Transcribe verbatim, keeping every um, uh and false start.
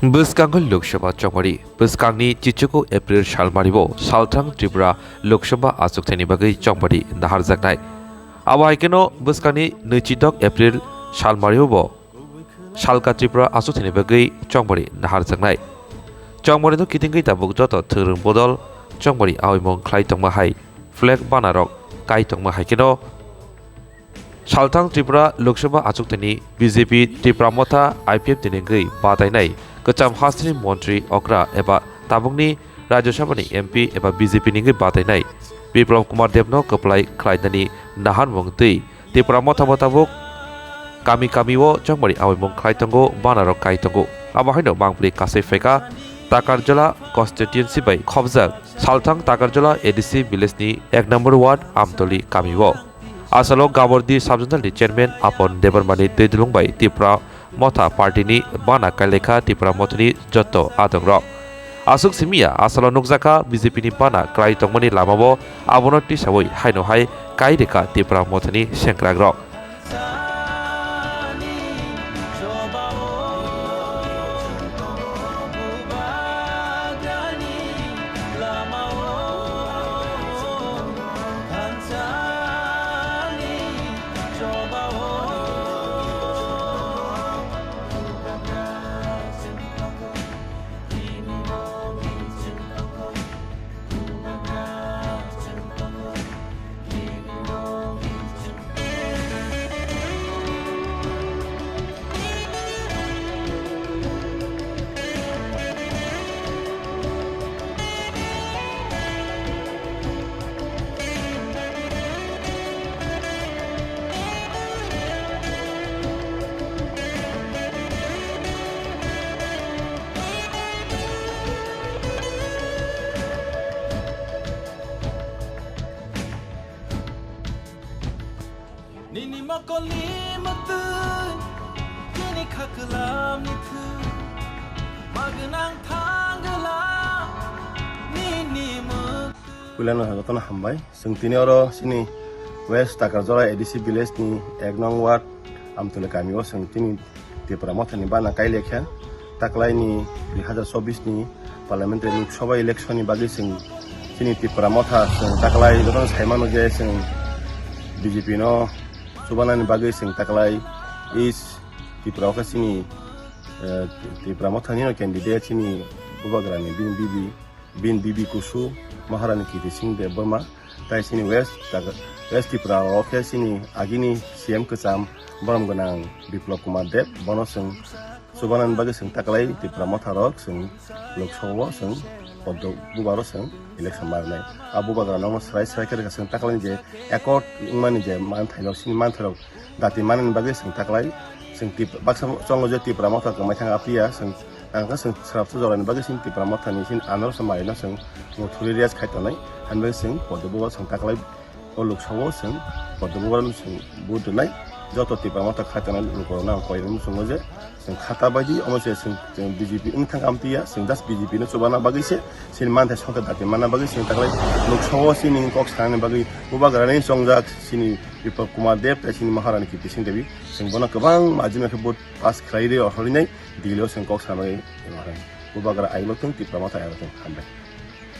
Bwskangwi Lok Sabha chongmari. Bwskangni chichugo April salmario salthang Tripura Lok Sabha achukthani bagwi chongmari naharjaknai. Abo hai kheno bwskangni nwichidok April salmario bo salka Tripura achukthani bagwi chongmari naharjaknai. Chongmari no kitingwi tabuk joto thwrwng bodol chongmari aoimung khlai tongma hai flag banner rok kai tongma hai kheno Salthang Tripura Lok Sabha achukthani B J P Tipra Motha I P F ni wngwi batainai kwcham hasteni montri okra eba tabukni Rajya Sabha ni M P eba B J P ni wngwi batainai Biplab Kumar Deb no kwplai khlainani naharmung twi Tipra Motha bo tabuk kami kami o chongmari aoimung khlai tongo, banner rok kai tongo. Abo haino mangpli kasai phaikha Takarjala constituency bai khobjak Salthang Takarjala A D C village ni ek number ward Amtoli kami o. Asalo Gabordi Sub-Zonal ni Chairman Apon Debbarma ni twi dulung bai Tipra Motha Party ni bana kailekha Tipra Motha ni joto adong rok. Aswk simiya asalo nukjakha B J P ni bana kwlai tongmani lama o abono tisawi haino hai kai rekha Tipra Motha ni sengkrak rok. Nini mokol ni mwtwi, nini khaklam ni thwi, magwnang thangla nini mwtwi. Puilano jotono hambai. Chwng tini oro chini West Takarjala A D C village ni ek nong ward Amtuli kami o chwng tini Tipra Motha ni bana kailekha. Taklai ni dui hazar chobbish ni parliamentary Lok Sabha election ni bagwi chwng chini Tipra Motha chwng taklai jotono sai mano je chwng B J P no chubanani bagwi chwng taklai East Tripura o khe chini, eh, Tipra Motha ni no candidate chini Bubagra ni bini bibi, bini bibi kusu Maharani Kirti Singh Debbarma. Tai chini West, West Tripura o khe chini agini C M kwcham borom gwnang Biplab Kumar Deb, bono chwng chubanani bagwi chwng taklai Tipra Motha rok chwng Lok Sabha o chwng poddo bubar o chwng election marnai. A bubagra no srai srai khe rwkha chwng taklai je accord wngmani je manthaino chini manthairok dati manani bagwi chwng taklai. Chwng Tip-, baksa chongo je Tipra Motha kwmai thang aphiya chwng Ang khe chwng srapsa jorani bagwi chini Tipra Motha ni chini anarsa maino chwng muthuri riyaj khai tongnai. Hambai chwng poddo bubar chwng taklai o Lok Sabha o chwng poddo bubar chwng vote rwnai. Joto Tipra Motha khai tongnai lukurokno ang koirokno chwngo je chwng khata baidi omo se chwng, chwng B J P wng thang amtwi ya, chwng just B J P no chubana bagwi se chini manthai songkha dati manna bagwi chwng taklai Lok Sabha o chini kok sanani bagwi bubagrani chongjak chini Biplab Kumar Deb tei chini Maharani Kirti Singh Devi chwng bono kwbang majima khe vote pass khlai rwi rohorwi nai Delhi o chwng kok sanai. Bubagra ailo thung, Tipra Motha ailo thung. Hambai.